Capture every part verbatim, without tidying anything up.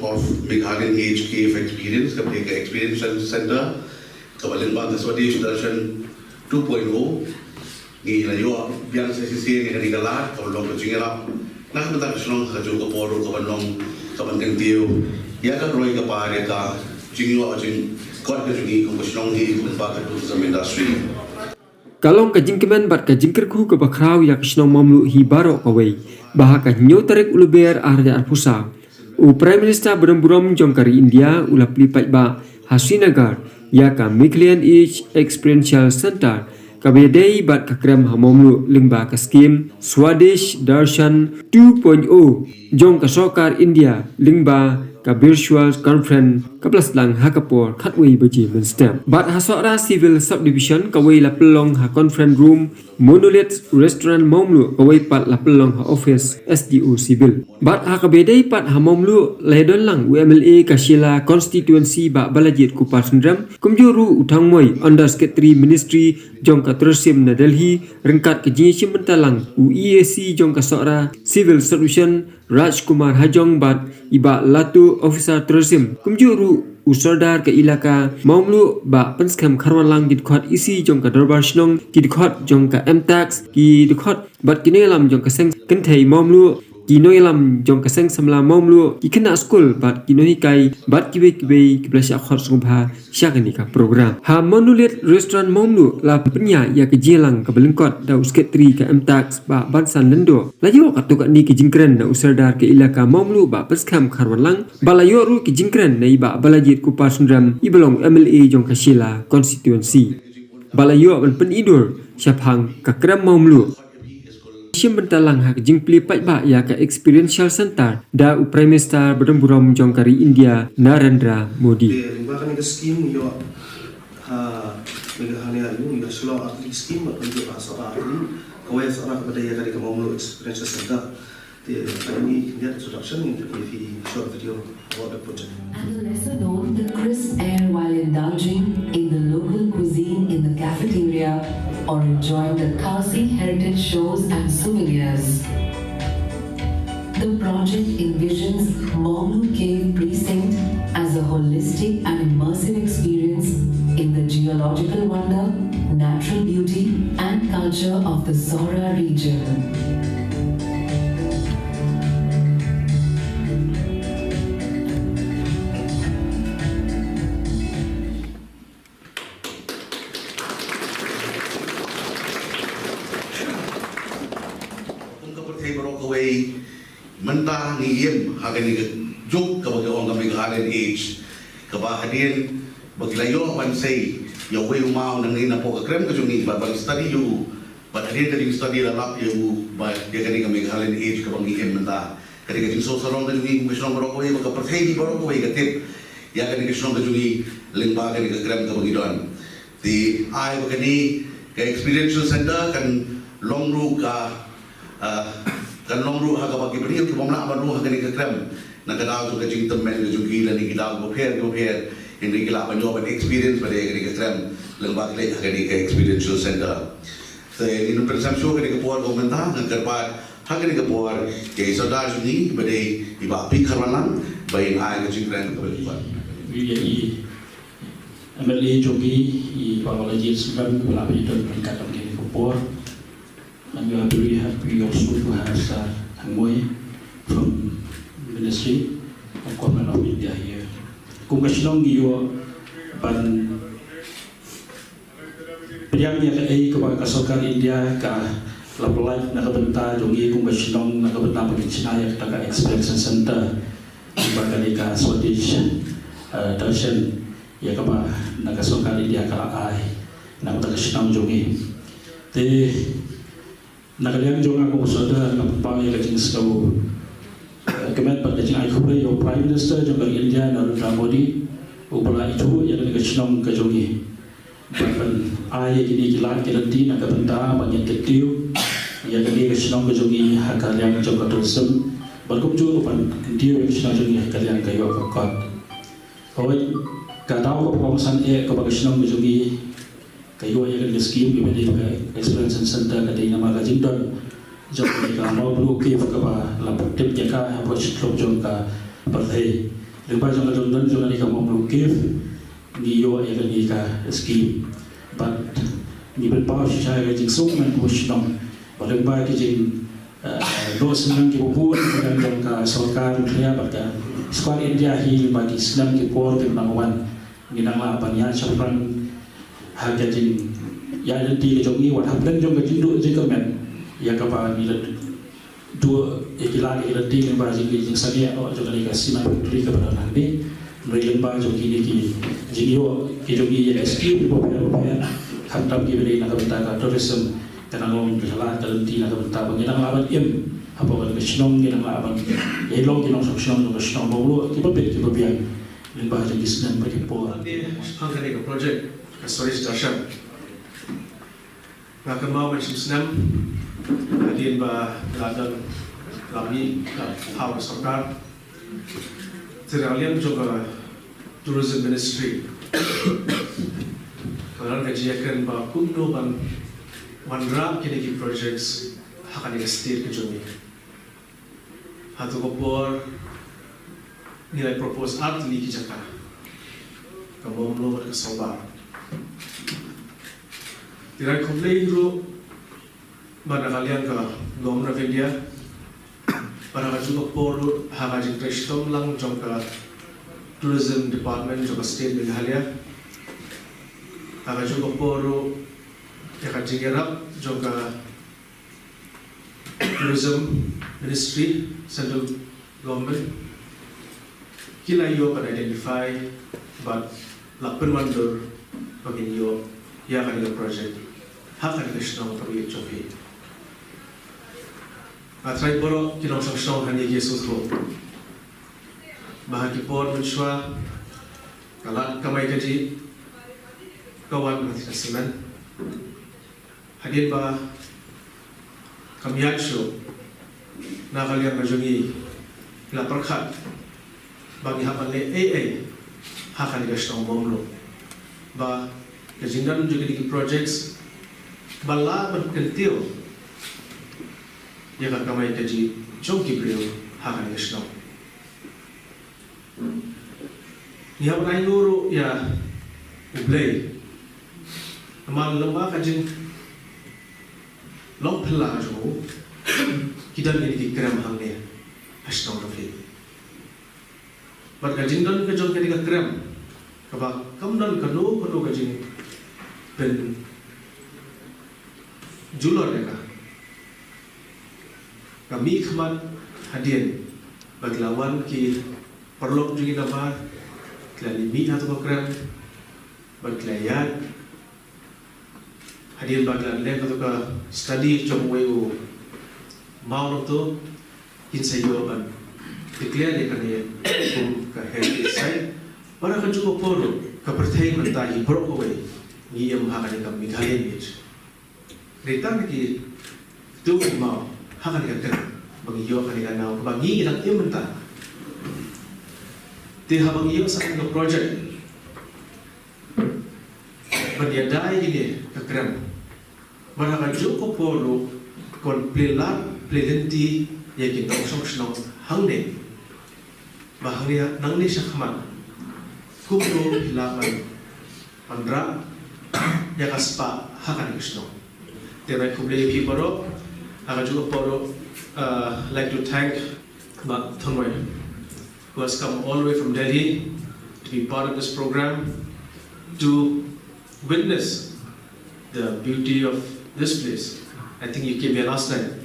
of Meghalayan Age Cave Experience, kaba dei ka Experience Center, kaba lyngba ka Swadesh Darshan two point oh. Ngi la ïoh biang sa shisien ïa kane ka lad, kaba long ka jingïarap na ka bynta ka shnong, ha kajuh ka por ruh kaban long, kaban kyntiew ïa ka roi ka par, ïa ka jingïoh jingkot ka jong ngi kum ka shnong hi, kumba ka tourism industry. Ka long ka jingkmen bad ka jingkyrkhu kaba khraw ïa ka shnong Mawmluh hi baroh kawei, ba ha ka hynñiew tarik u Lber ar hajar arphew saw, u Prime Minister badonburom jong ka ri India u la plie paidbah ha Srinagar ïa ka Meghalayan Age Experiential Center, kaba ïadei bad ka krem ha Mawmluh lyngba ka skim Swadesh Darshan two point oh jong ka sorkar India lyngba ka virtual conference, kaba la sdang ha ka por khatwei baje mynstep. Bad ha Sohra Civil Subdivision, kawei la pynlong ha conference room Monolith Restaurant Mawmluh, kawei pat la pynlong ha office S D O Civil. Bad ha kaba ïadei pat ha Mawmluh, la ïadon lang u M L A ka Shella Constituency Bah Balajied Kupar Syndrem, kumjuh ruh u Thangmoi, Under Secretary Ministry jong ka Tourism na Delhi, ryngkat ka jingïashim bynta lang u E A C jong ka Sohra Civil Subdivision, Rajkumar Hajong, bad i Bah Latu, Officer Tourism, kumjuh ruh u Sordar ka Elaka Mawmluh Bah Pynskhem Kharwanlang, ki dkhot E C jong ka Dorbar Shnong, ki dkhot jong ka M tax, ki dkhot bad ki nongïalam jong ka Seng Kynthei Mawmluh, ki nongïalam jong ka Seng Samla Mawmluh, ki khynnah skul bad ki nonghikai bad kiwei kiwei kiba la shah khot sngewbha sha kane ka program. Ha Monolith Restaurant Mawmluh la pynïaid ïa ka jingïalang kaba lyngkot da u Secretary ka M tax Bah Bansan Lyngdoh. La ïoh katto katne ki jingkren na u Sordar ka Elaka Mawmluh Bah Pynskhem Kharwanlang, bad la ïoh ruh ki jingkren na i Bah Balajied Kupar Syndrem, iba long M L A jong ka Shella Constituency. Bad la ïoh ban pyni dur shaphang ka krem Mawmluh. Shim bynta lang ha ka jingplie paidbah ïa ka Experiential Center da u Prime Minister badonburom jong ka ri India, Narendra Modi. Te lyngba kane ka skim ïoh ha Meghalaya, ïoh ha Shillong Artillery Scheme, bad ïoh ha Sohra Artillery, kawei Sohra kaba dei ïa kane ka Mawmluh Experiential Center. Te, let me get introduction in the short video about the project. And the lesser known, the crisp air while indulging in the local cuisine in the cafeteria or enjoying the Khasi heritage shows and souvenirs. The project envisions Mawmluh Cave Precinct as a holistic and immersive experience in the geological wonder, natural beauty, and culture of the Sohra region. Kum ka pyrthei baroh kawei, mynta ngi im ha kane ka juk kaba ki ong ka Meghalayan Age, kaba hadien ba ki la ïoh ban sei ïa uwei u maw nangne napoh ka krem ka jong ngi, bad ban study ïa u, bad hadien ka jingstudy la lap ïa u, bad ïa kane ka Meghalayan Age kaba ngi im mynta. Kane ka jingsngew sarong ka jong ngi kum ka shnong baroh kawei, bad ka pyrthei baroh kawei ka tip ïa kane ka shnong ka jong ngi lyngba kane ka krem kaba ngi don. Te ai ba kane ka Experiential Center kan long ruh ka, ah, kan long ruh ha kaba ki briew ki bym lah ban rung ha kane ka krem, na ka daw jong ka jingtymmen ka jong ki lane ki daw kiba pher kiba pher, hynrei ki lah ban ïoh ban experience pat ïa kane ka krem lyngba ki leit ha kane ka Experiential Center. Te ngin ym pynshah shuh kane ka por kaba mynta, ngan kyrpad ha kane ka por ïa i Sordar jong ngi ba dei i Bah P Kharwanlang, ba in ai ka jingkren kaba lyngkot. Ïa i M L A jong ngi, i Bah Balajied Syndrem, ba la pyndonkam ryngkat ha kane ka por. And we are very happy also to have Sir Thangmoi from Ministry of Government of India here. Kum ka shnong ngi ïoh ban pdiang ïa kaei kaba ka sorkar India ka la pynlait na ka bynta jong ngi kum ka shnong, na ka bynta ba ngin shna ïa kata ka experience center, ba kane ka Swadesh, eh, Darshan, ïa kaba na ka sorkar India ka la ai na ka bynta ka shnong jong ngi. Te na ka liang jong nga kum u Sordar, nga pynpaw ïa ka jingsngew, eh, kmen bad ka jingai khublei ïa u Prime Minister jong ka ri India, Narendra Modi, uba la ithuh ïa kane ka shnong ka jong ngi. Bad ban ai ïa kine ki lad ki lynti na ka bynta ba ngin kyntiew ïa kane ka shnong ka jong ngi ha ka liang jong ka tourism. Bad kumjuh ban kyntiew ïa ka shnong jong ngi ha ka liang ka ïoh ka kot. Hooid, ka daw kaba kongsan eh kaba ka shnong ka jong ngi ka ïoh ïa kane ka skim kaba dei ka Experience Center ka dei namar ka jingdon jong kane ka Mawmluh Cave kaba la pyntip ïa ka hapoh shitluk jong ka Pyrthei. Lyngba jong ka jingdon jong kane ka Mawmluh Cave, ngi ïoh ïa kane ka scheme. Bad ngi pynpaw shisha ïa ka jingsuk mynsiem shnong. Bad lyngba ki jing, eh, dohnud shnong kiba bun, jong ka sorkar India bad ka sorkar India hi, lyngba ki snem ki por kiba nang wan. Ngi nang lah ban ïa shaphrang ha ka jingïaid lynti ka jong ngi, wat hapdeng jong ka jingduh jingkyrmen ïa kaba ngi la duh ïa ki lad ïa ki lynti, lyngba jong ki jingsangeh noh jong kane ka cement factory kaba don hangne. Hynrei lyngba jong kine ki jingïoh ki jong ngi ïa ka scheme bapher bapher, khamtam kiba dei na ka bynta ka tourism, ka nang long ka lad ka lynti na ka bynta ba ngi nang lah ban im hapoh kane ka shnong, ngi nang lah ban ïa long ki nongshong shnong jong ka shnong Mawmluh kiba bit kiba biang. Lyngba jong ki snem ba ki por. Ande, shaphang kane ka project ka Swadesh Darshan, nga kynmaw ban shim snem hadien ba la don, la mih ka thaw ka sorkar, te na ka liang jong ka Tourism Ministry ka la don ka jingïakren ba kumno ban wanrah kine ki projects ha kane ka state ka jong ngi. Hato ka por ngi la propose ar tylli ki jaka, ka Mawmluh bad ka Sorbar. Te ngi khublei ruh ba na ka liang ka Government of India, bad ha kajuh ka por ruh ha ka jingtrei shitom lang jong ka Tourism Department jong ka State Meghalaya, ha kajuh ka por ruh ïa ka jingïarap jong ka Tourism Ministry, Central Government, ki la ïoh ban identify bad la pynwandur ba ngin ïoh ïa kane ka project ha kane ka shnong kaba ïeit jong phi. Nga tharai baroh ki nongshong shnong hangne ki sngewthuh ba ha ki por mynshuwa ka lad kamai kajih ka wan na ka cement. Hadien ba kam ïaid shuh, na ka liang ka jong ngi la pyrkhat ba ngi hap ban leh ei ei ha kane ka shnong Mawmluh, ba ka jingdon jong kine ki projects ba lah ban kyntiew ïa ka kamai kajih jong ki briew ha kane ka shnong. Ngi hap ban ainguh ruh ïa U Blei namar lyngba ka jinglong phylla jong u, ki don kine ki krem hangne ha shnong jong phi. Bad ka jingdon ka jong kane ka krem kaba kam don kano kano ka jingpynjulor ïa ka, ka mihkhmat hadien ba ki la wan ki paralok jong ngi namar ki la mih ha kato ka krem bad ki la ïaid. Hadien ba ki la leh kato ka study jong uwei u maw nongtuh, kin sa ïoh ban declare ïa kane kum ka heritage site. Bad ha kajuh ka por ruh ka pyrthei mynta hi baroh kawei ngi im ha kane ka Meghalaya Beach. Ngi tang ki tu ki maw ha kane ka krem ba ngi ïoh kane ka naw ba ngi dang im mynta. Te haba ngi ïoh sa kane ka project ban ïada ïa kine ka krem, bad ha kajuh ka por ruh kan plie lad plie lynti ïa ki nongshong shnong hangne. Ba hangne nangne shakhmat kumno phi lah ban wanrah ïa ka spah ha kane ka shnong. Te ngi khublei ïa phi baroh. Ha kajuh ka por ruh, uh, like to thank Bah Thanwei, who has come all the way from Delhi to be part of this program, to witness the beauty of this place. I think you came here last time.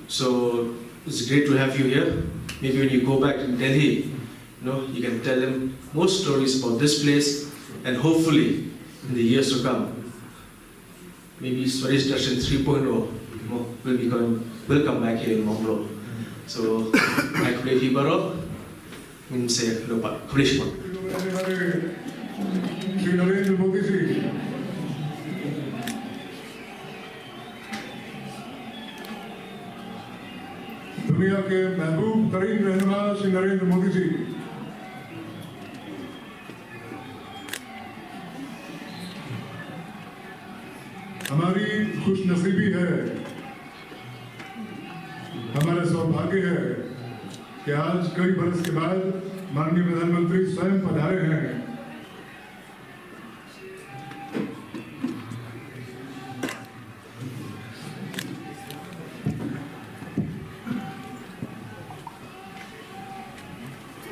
So it's great to have you here. Maybe when you go back in Delhi, you know, you can tell them more stories about this place, and hopefully in the years to come, maybe Swadesh Darshan three point oh mo-, will be coming, will come back here in Mawmluh. So, ngi khublei ïa phi baroh, ngin sa ïakynduh pat. Khublei shibun. श्री नरेंद्र मोदी जी, दुनिया के महबूब तरीन रहनुमा श्री नरेंद्र मोदी जी, हमारी खुशनसीबी है, हमारा सौभाग्य है कि आज कई बरस के बाद माननीय प्रधानमंत्री स्वयं पधारे हैं।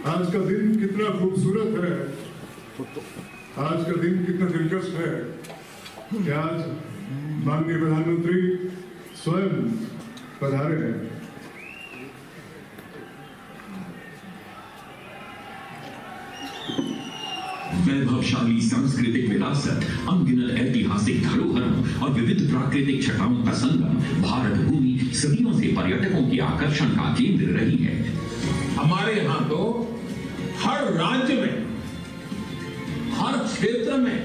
आज का दिन कितना खूबसूरत है, आज का दिन कितना दिलकश है कि आज माननीय प्रधानमंत्री स्वयं पधारे हैं। वैभवशाली सांस्कृतिक विरासत, अनगिनत ऐतिहासिक धरोहरों और विविध प्राकृतिक छटाओं का संगम भारत भूमि सदियों से पर्यटकों के आकर्षण का केंद्र रही है। हमारे यहाँ तो हर राज्य में, हर क्षेत्र में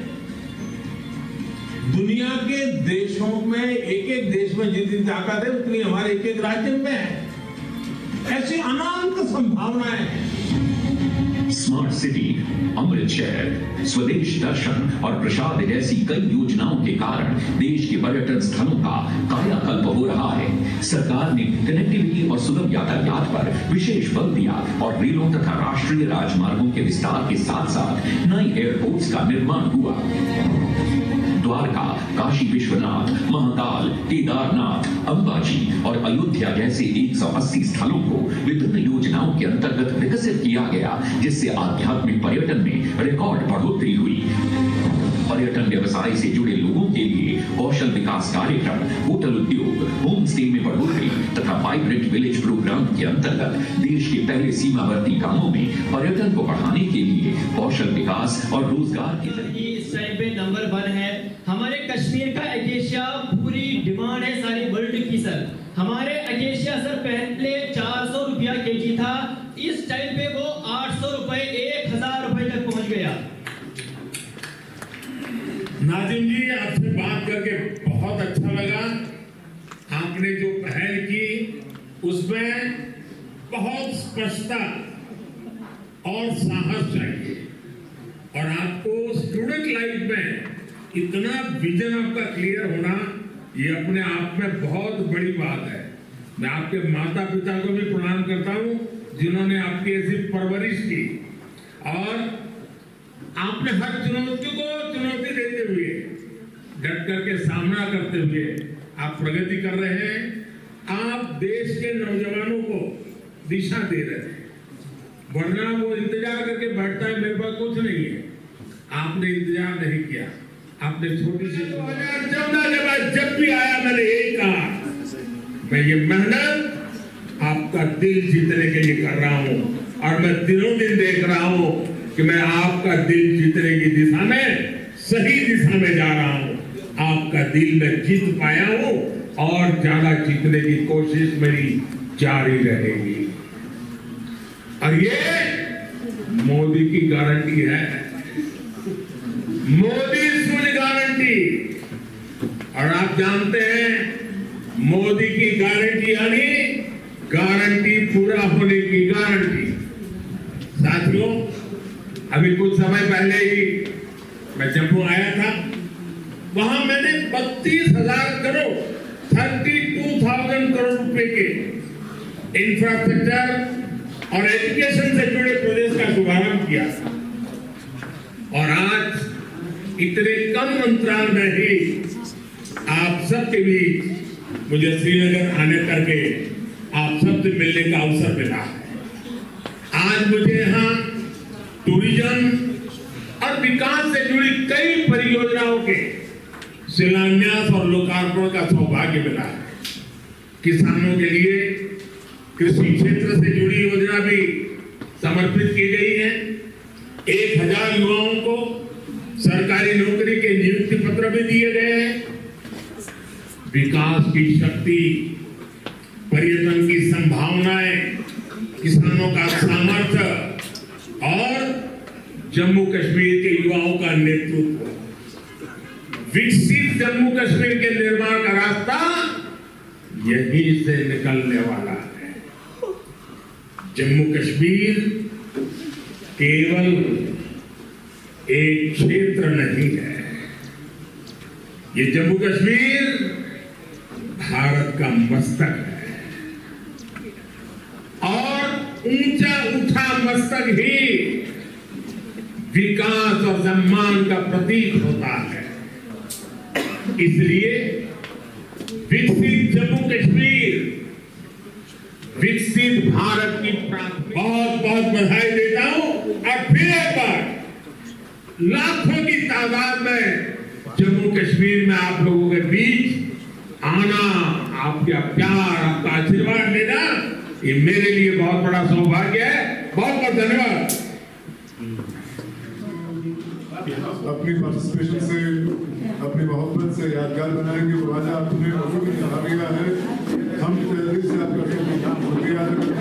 दुनिया के देशों में, एक एक देश में जितनी ताकत है उतनी हमारे एक एक राज्य में है। ऐसी अनंत संभावनाएं हैं। स्मार्ट सिटी, अमृत शहर, स्वदेश दर्शन और प्रसाद जैसी कई योजनाओं के कारण देश के पर्यटन स्थलों का कायाकल्प हो रहा है। सरकार ने कनेक्टिविटी और सुगम यातायात पर विशेष बल दिया और रेलों तथा राष्ट्रीय राजमार्गों के विस्तार के साथ साथ नए एयरपोर्ट्स का निर्माण हुआ। द्वारका, काशी विश्वनाथ, महाकाल, केदारनाथ, अंबाजी और अयोध्या जैसे एक सौ अस्सी स्थलों को विभिन्न योजनाओं के अंतर्गत विकसित किया गया, जिससे आध्यात्मिक पर्यटन में रिकॉर्ड बढ़ोतरी हुई। पर्यटन व्यवसाय से जुड़े लोगों के लिए कौशल विकास कार्यक्रम, होटल उद्योग, होम स्टे में बढ़ोतरी तथा वाइब्रेंट विलेज प्रोग्राम के अंतर्गत देश के पहले सीमावर्ती गांवों में पर्यटन को बढ़ाने के लिए कौशल विकास और रोजगार के जरिए इस टाइम पे नंबर वन है। हमारे कश्मीर का एकेशिया पूरी डिमांड है सारी वर्ल्ड की सर। हमारे एकेशिया सर पहले चार सौ रुपया केजी था, इस टाइम पे वो आठ सौ रुपए, एक हजार रुपए तक पहुंच गया। नाजिम जी, आपसे बात करके बहुत अच्छा लगा। आपने जो पहल की उसमें बहुत स्पष्टता और साहस चाहिए, और आपको स्टूडेंट लाइफ में इतना विजन आपका क्लियर होना, ये अपने आप में बहुत बड़ी बात है। मैं आपके माता पिता को भी प्रणाम करता हूँ जिन्होंने आपकी ऐसी परवरिश की, और आपने हर चुनौती को चुनौती देते हुए, डट करके सामना करते हुए आप प्रगति कर रहे हैं। आप देश के नौजवानों को दिशा दे रहे हैं, वरना वो इंतजार करके बैठता है, मेरे पास कुछ नहीं है। आपने इंतजार नहीं किया, आपने छोटी सी दो हजार चौदह के बाद जब भी आया, मैंने यही कहा, मैं ये मेहनत आपका दिल जीतने के लिए कर रहा हूँ, और मैं दिनों दिन देख रहा हूँ कि मैं आपका दिल जीतने की दिशा में, सही दिशा में जा रहा हूँ। आपका दिल मैं जीत पाया हूँ और ज्यादा जीतने की कोशिश मेरी जारी रहेगी। और ये मोदी की गारंटी है, मोदी सुन गारंटी। और आप जानते हैं, मोदी की गारंटी यानी गारंटी पूरा होने की गारंटी। साथियों, अभी कुछ समय पहले ही मैं जम्मू आया था, वहां मैंने बत्तीस हजार करोड़, थर्टी टू थाउजेंड करोड़ रुपए के इंफ्रास्ट्रक्चर और एजुकेशन से जुड़े प्रोजेक्ट का शुभारंभ किया। और आज इतने कम अंतराल में ही आप सबके बीच मुझे श्रीनगर आने करके आप सबसे मिलने का अवसर मिला है। आज मुझे यहाँ टूरिज्म और विकास से जुड़ी कई परियोजनाओं के शिलान्यास और लोकार्पण का सौभाग्य मिला है। किसानों के लिए कृषि क्षेत्र से जुड़ी योजना भी समर्पित की गई है। एक हजार युवाओं को सरकारी नौकरी के नियुक्ति पत्र भी दिए गए हैं। विकास की शक्ति, पर्यटन की संभावनाएं, किसानों का सामर्थ्य और जम्मू कश्मीर के युवाओं का नेतृत्व, विकसित जम्मू कश्मीर के निर्माण का रास्ता यहीं से निकलने वाला है। जम्मू कश्मीर केवल एक क्षेत्र नहीं है, ये जम्मू कश्मीर भारत का मस्तक है। और ऊंचा उठा मस्तक ही विकास और सम्मान का प्रतीक होता है। इसलिए विकसित जम्मू कश्मीर, विकसित भारत की प्राथमिक। बहुत बहुत बधाई देता हूं और फिर एक बार लाखों की तादाद में जम्मू कश्मीर में आप लोगों के बीच आना, आपका प्यार, आपका आशीर्वाद लेना, ये मेरे लिए बहुत बड़ा सौभाग्य है। बहुत बहुत धन्यवाद। अपनी पार्टिसिपेशन से, अपनी मोहब्बत से यादगार बनाएंगे। वो राजा अपने लोगों की कहानियां हैं। हम दिल से आपका शुक्रिया अदा करते हैं।